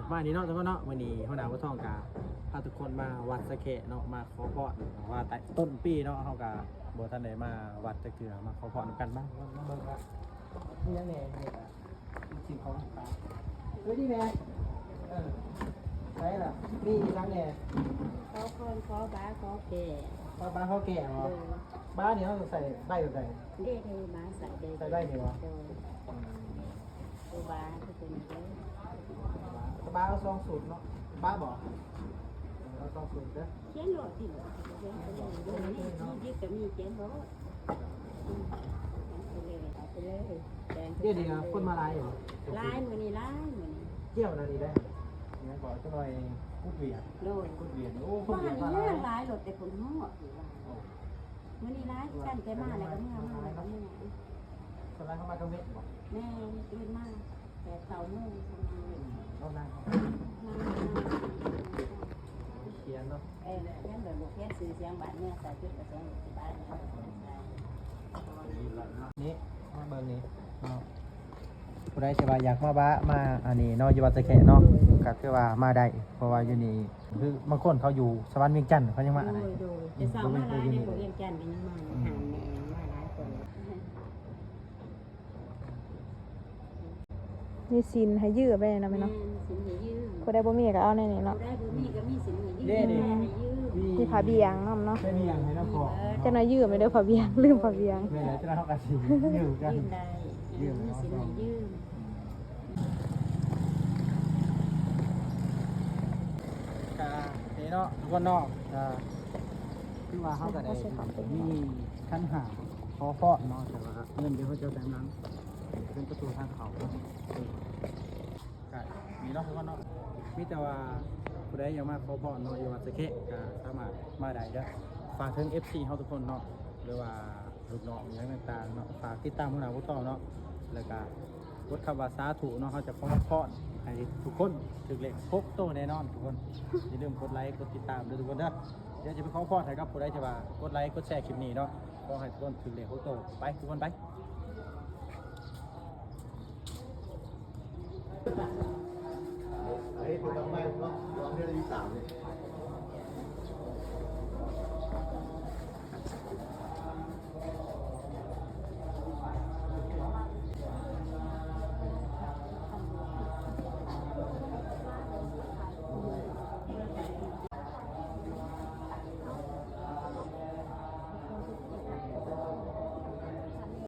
ປະມານນີ້ເນາະທຸກຄົນເນາະ, ມື້ນີ້ຫົວໜ້າບົວທອງກະພາທຸກຄົນມາວັດສະແຄະເນາະ, ມາຂໍພອນວ່າແຕ່ຕົ້ນປີເນາະ, ເຮົາກະບໍ່ທັນໄດ້ມາວັດຈັກເທື່ອ, ມາຂໍພອນນຳກັນ. ມາ ມາເບິ່ງວ່າມີຫຍັງແດ່. ນີ້ກະ ມາຊິມຂອງຝາກ. ເອີ ນີ້ແມ່ ເອີ ໃສ່ລະ ມີອີ່ຫຍັງແດ່? ຂໍຄອນ ຂໍບາ ຂໍແກ້. ຂໍບາ ຂໍແກ້ບໍ? ໂດຍ. ບານີ້ເຮົາຕ້ອງໃສ່ໃບແບບໃດ? ເດ້ ເດ້ ບາໃສ່ເດ້ ໃສ່ໃບນີ້ບໍ? ໂດຍ. ອືມ ໂຕບາຄືຕົວນີ້ເດ້. ບາ ບາເອົາສອງຊຸດເນາະ. ບາບໍ? ເອີ ເອົາສອງຊຸດເດີ. ຂຽນໂລດຕິ ຂຽນໂລດ ມີຢິບກະມີ ຂຽນໂລດ. ອືມ ເອົາໄປເລີຍ ເອົາໄປເລີຍ. ແກງ ດຽວນີ້ຄົນມາຫຼາຍຢູ່ບໍ່? ຫຼາຍ ມື້ນີ້ຫຼາຍ ມື້ນີ້. ກ່ຽວນະນີ້ໄດ້ ຍັງກໍຈັກໜ້ອຍກຸດວຽກ. ໂດຍ ກຸດວຽກ. ໂອ້ ຄົນວຽກມາຫຼາຍ ຫຼາຍລົດແຕ່ຄົນຮອດຢູ່ວ່າ. ໂອ້ ມື້ນີ້ຫຼາຍຄືກັນ ແຕ່ມາແລ້ວກໍເມືອ ມາແລ້ວກໍເມືອ. ສ່ວນຫຼາຍເຂົາມາກາງເວັນບໍ? ແມ່ນ ຕື່ນມາແຕ່ເຊົ້າໂມງ ອືມ ເຂົານັ່ງ ນັ່ງ ນັ່ງ ຂຽນເນາະ. ເອີ ຂຽນແບບບໍ່ຂຽນຊື່ສຽງບ້ານເມືອງ ໃສ່ຈຸດປະສົງສິບາດ. ນີ້ ມາເບິ່ງນີ້ເນາະ, ຜູ້ໃດທີ່ວ່າຢາກມາບາ ມາອັນນີ້ເນາະ ຢູ່ວັດສະແຄະເນາະ ກໍຄືວ່າມາໄດ້ ເພາະວ່າຢູ່ນີ້ ຄືບາງຄົນເຂົາຢູ່ສະຫວັນວຽງຈັນ ເຂົາຍັງມາໄດ້. ໂດຍ ໂດຍ ແຕ່ເຊົ້າມາຫຼາຍໃນພວກວຽງຈັນກໍຍັງມາ ອືມ ຫາແມ່ມາຫຼາຍຄົນ. ມີສິນໃຫ້ຢືມໄປນຳແມ່ເນາະ. ແມ່ນ ສິນໃຫ້ຢືມ. ຜູ້ໃດບໍ່ມີກໍເອົາໃນນີ້ເນາະ. ຜູ້ໃດບໍ່ມີກໍມີສິນໃຫ້ຢືມ. ເດ້ ເດ້ ໃຫ້ຢືມ. ມີ ມີຜ້າບ່ຽງນຳເນາະ. ໄດ້ບ່ຽງໃຫ້ນຳພໍ່. ເອີ ຈັກໜ້ອຍຢືມໄດ້ເດີ້ ຜ້າບ່ຽງ ລືມຜ້າບ່ຽງ. ແມ່ນແຫຼະ ຈັກໜ້ອຍເຮົາກໍຊິຢືມກັນ. ຢືມໄດ້ ຢືມ ມີສິນໃຫ້ຢືມ. ກະນີ້ເນາະ ທຸກຄົນເນາະ, ກະຄືວ່າເຮົາກໍໄດ້ມີຂັນຫ້າຂໍພອນເນາະ, ແຕ່ວ່າເງິນດຽວເຮົາຈະໃສ່ນຳ ເປັນປະຕູທາງເຂົ້າເນາະ. ກະນີ້ເນາະ ທຸກຄົນເນາະ, ມີແຕ່ວ່າຜູ້ໃດຢາກມາຂໍພອນເນາະ ຢູ່ວັດສະແຄະ ກະສາມາດມາໄດ້ເດີ້. ຝາກເຖິງເອັຟຊີເຮົາທຸກຄົນເນາະ ຫຼືວ່າ ລູກນ້ອງຫຍັງຕ່າງໆເນາະ, ຝາກຕິດຕາມຫົວໜ້າຜູ້ຕໍ່ເນາະ, ແລ້ວກະກົດຄຳວ່າສາທຸເນາະ, ເຮົາຈະຂໍພອນໃຫ້ທຸກຄົນຖືກເລກຫົກໂຕແນ່ນອນທຸກຄົນ. ຢ່າລືມກົດໄລກົດຕິດຕາມເດີ້ທຸກຄົນເດີ້. ດຽວຈະໄປຂໍພອນໃຫ້ກັບຜູ້ໃດທີ່ວ່າກົດໄລກົດແຊຄລິບນີ້ເນາະ, ຂໍໃຫ້ທຸກຄົນຖືກເລກຫົກໂຕ. ໄປທຸກຄົນໄປ. ເຮີ້ຍ ເປັນດອກໄມ້ເນາະ ດອກເດືອນທີສາມນີ້.